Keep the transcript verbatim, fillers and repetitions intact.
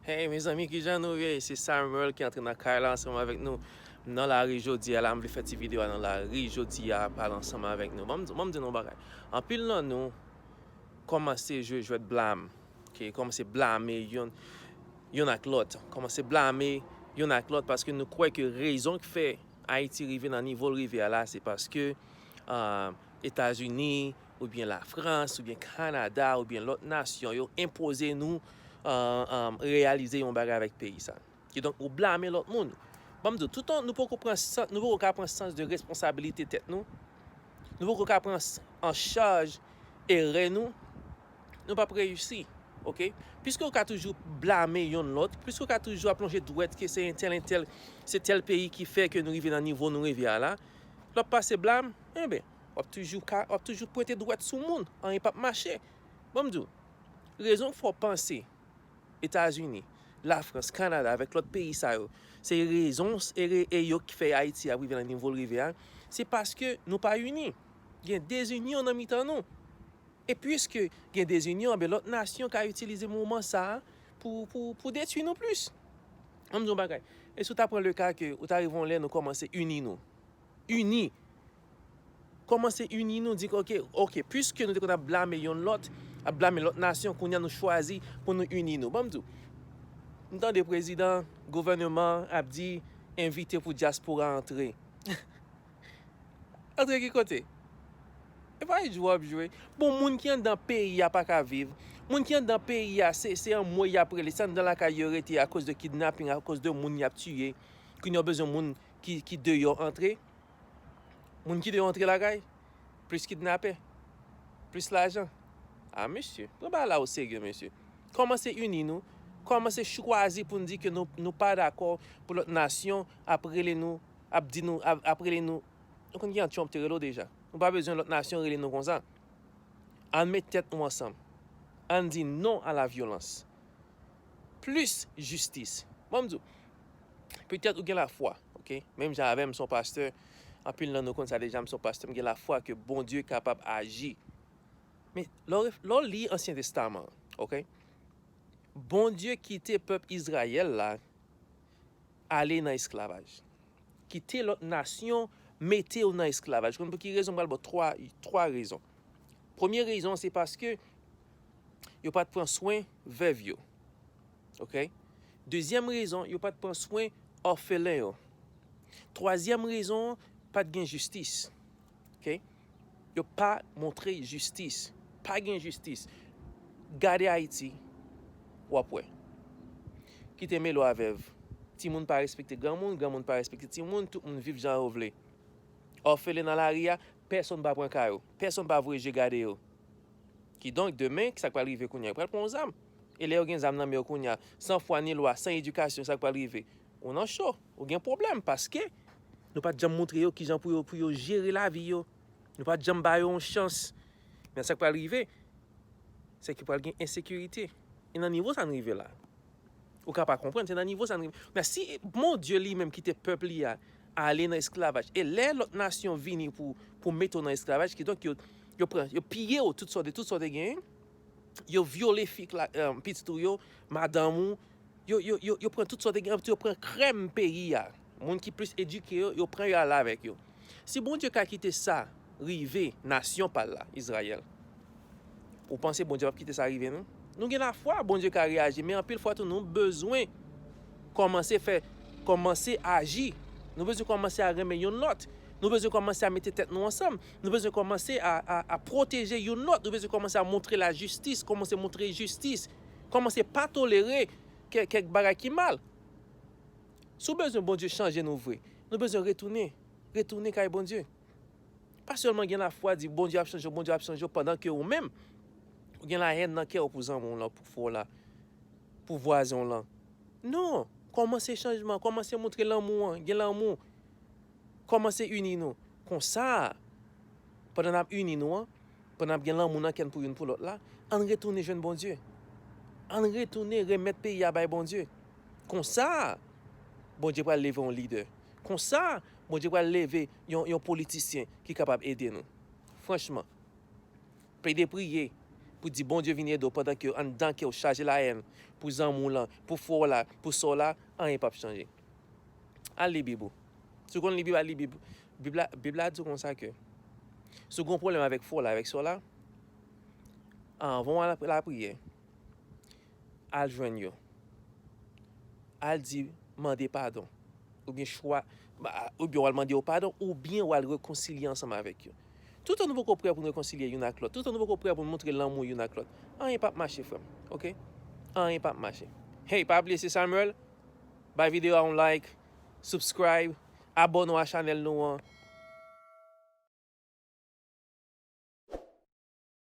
Hey mezanmi, kijan nou ye? Se Samuel ki antre nan kay la ansanm avèk nou. M nan lari jodi a la, m vle fè ti videyo a nan lari jodi a, pale ansanm avèk nou. Ban m, ban m di nou yon bagay. Anpil nan nou kòmanse jwe jwèt blam. Ok, kòmanse blame youn, youn ak lòt. Kòmanse blame youn ak lòt paske nou kwè ke rezon ki fè Ayiti rive nan nivo l rive a la, se paske, ah, Etazini, oubyen Lafrans, oubyen Kanada, oubyen lòt nasyon yo enpoze nou, ah, ah, reyalize yon bagay avèk peyi sa. Kidonk, ou blame lòt moun. Ban m di w, toutan nou poko pran san, nou poko ka pran sans de responsabilite tèt nou, nou poko ka pran s-, an chaj erè nou, nou p ap reyisi. Ok? Piske w ka toujou blame yonn lòt, piske w ka toujou ap lonje dwèt ke se entèl, entèl, se tèl peyi ki fè ke nou rive nan nivo nou rive a la, l ap pase blam, enben, w ap toujou ka, w ap toujou pwente dwèt sou moun, anyen p ap mache. Ban m di w, rezon k fè w panse Etazini, Lafrans, Kanada, avèk lòt peyi sa yo, se rezon e, e yo ki fè Ayiti ap rive nan nivo l rive a, se paske nou pa ini. Gen dezinyon nan mitan nou. E piske gen dezinyon, ben, lòt nasyon ka itilize moman sa a pou, pou, pou detwi nou plis. An m di yon bagay. E si w ta pran le ka ke ou ta rive yon lè nou kòmanse ini nou. Ini. Kòmanse ini nou, di, ok, ok, piske nou te konn ap blame yonn lòt, ap blame lòt nasyon, kounye a nou chwazi pou nou ini nou. Ban m di w, m tande prezidan, gouvèneman ap di, envite pou dyaspora antre. Antre ki kote? E pa jwe w ap jwe. Bon, moun ki anndan peyi a pa ka viv. Moun ki anndan peyi a, se, se anmwe y ap rele. Se anndan lakay yo rete akoz de kidnaping, akoz de moun y ap tiye. Kounye a w bezwen moun ki, ki deyò antre. Moun ki deyò antre lakay. Plis kidnapè. Plis lajan. A, mesye, pran bagay la o serye, mesye. Kòmanse ini nou. Kòmanse chwazi pou n di ke nou, nou pa dakò pou lòt nasyon ap rele nou, ap di nou, ap, ap rele nou. Nou konn kijan Trump te rele w deja. Nou pa bezwen lòt nasyon rele nou konsa. Ann met tèt nou ansanm. Ann di non a la vyolans. Plis jistis. Ban m di w, petèt ou gen lafwa, ok? Menm jan avè m, m se yon pastè, anpil nan nou konn sa deja, m se yon pastè, m gen lafwa ke Bondye kapab aji. Men, lè w ref-, lè w li Ansyen Testaman an, ok? Bondye kite pèp Izrayèl la ale nan esklavaj. Kite lòt nasyon mete w nan esklavaj. Konn pou ki rezon? M pral ba w twa, twa rezon. Premye rezon, se paske yo pa t pran swen vèv yo. Ok? Dezyèm rezon, yo pa t pran swen òfelen yo. Twazyèm rezon, pa t gen jistis. Ok? Yo pa montre jistis. Pa gen jistis. Gade Ayiti, w ap wè. Kite mele w a vèv. Timoun pa respekte granmoun, granmoun pa respekte timoun, tout moun viv jan yo vle. Òfelen nan lari a, pèsonn pa pran ka yo. Pèsonn pa voye je gade yo. Kidonk, demen, sa k pral rive kounye a? Yo pral pran yon zam. E lè yo gen zam nan men yo kounye a, san fwa ni lwa, san edikasyon, sa k pral rive? Ou nan cho, ou gen pwoblèm, paske nou pa t janm montre yo kijan pou yo, pou yo jere lavi yo. Nou pa t janm ba yo yon chans. Men sa k pral rive, se ke pral gen ensekirite. E nan nivo sa n rive la. Ou ka pa konprann, se nan nivo sa n rive. Men si Bondye li menm kite pèp li a ale nan esklavaj, e lè lòt nasyon vini pou, pou mete w nan esklavaj, kidonk yo, yo pran, yo piye w tout sa w te, tout sa w te genyen, yo vyole fi, la, eh, pitit ou yo, madanm ou, yo, yo, yo, yo pran tout sa w te genyen, yo pran krèm peyi a. Moun ki plis edike yo, yo pran yo ale avèk yo. Si Bondye ka kite sa rive nasyon pa l la, Izrayèl, ou panse Bondye p ap kite sa rive nou? Nou gen lafwa Bondye ka reyaji, men anpil fwa tou nou bezwen kòmanse fè, kòmanse aji. Nou bezwen kòmanse a renmen youn lòt. Nou bezwen kòmanse a mete tèt nou ansanm. Nou bezwen kòmanse a, a, a pwoteje youn lòt. Nou bezwen kòmanse a montre lajistis, kòmanse montre jistis. Kòmanse pa tolere kè-, kèk bagay ki mal. Si w bezwen Bondye chanje nou vre, nou bezwen retounen. Retounen kay Bondye. Pa sèlman gen lafwa, di Bondye ap chanje w, Bondye ap chanje w, pandan ke ou menm, ou gen lahèn nan kè w pou zanmi w lan, pou frè w la, pou vwazen w lan. Non! Kòmanse chanjman, kòmanse montre lanmou an, gen lanmou. Kòmanse ini nou. Konsa, pandan n ap ini nou an, pandan n ap gen lanmou nan kè n pou youn pou lòt la, ann retounen jwenn Bondye. Ann retounen remèt peyi a bay Bondye. Konsa, Bondye pral leve yon lidè. Konsa, Bondye pral leve yon, yon politisyen ki kapab ede nou. Franchman, plede priye, pou di Bondye vin ede w pandan ke anndan kè w chaje layèn pou zanmi w lan, pou frè w la, pou sè w la, anyen p ap chanje. Al li Bib ou. Si w konn li Bib, al li Bib. Bib la, Bib la di w konsa ke si w gen yon pwoblèm avèk frè w la, avèk sè w la, anvan w al lapriyè, al jwenn yo. Al di, mande padon. Oubyen chwa, oubyen w al mande yo padon, oubyen w al rekonsilye ansanm avèk yo. Toutan nou poko prè pou n rekonsilye youn ak lòt, toutan nou poko prè pou n montre lanmou youn ak lòt, anyen p ap mache, frè m. Oke? Anyen p ap mache. Hey, pa bliye, se Samuel. Bay videyo a yon like, subscribe, abòne w a chanèl nou an.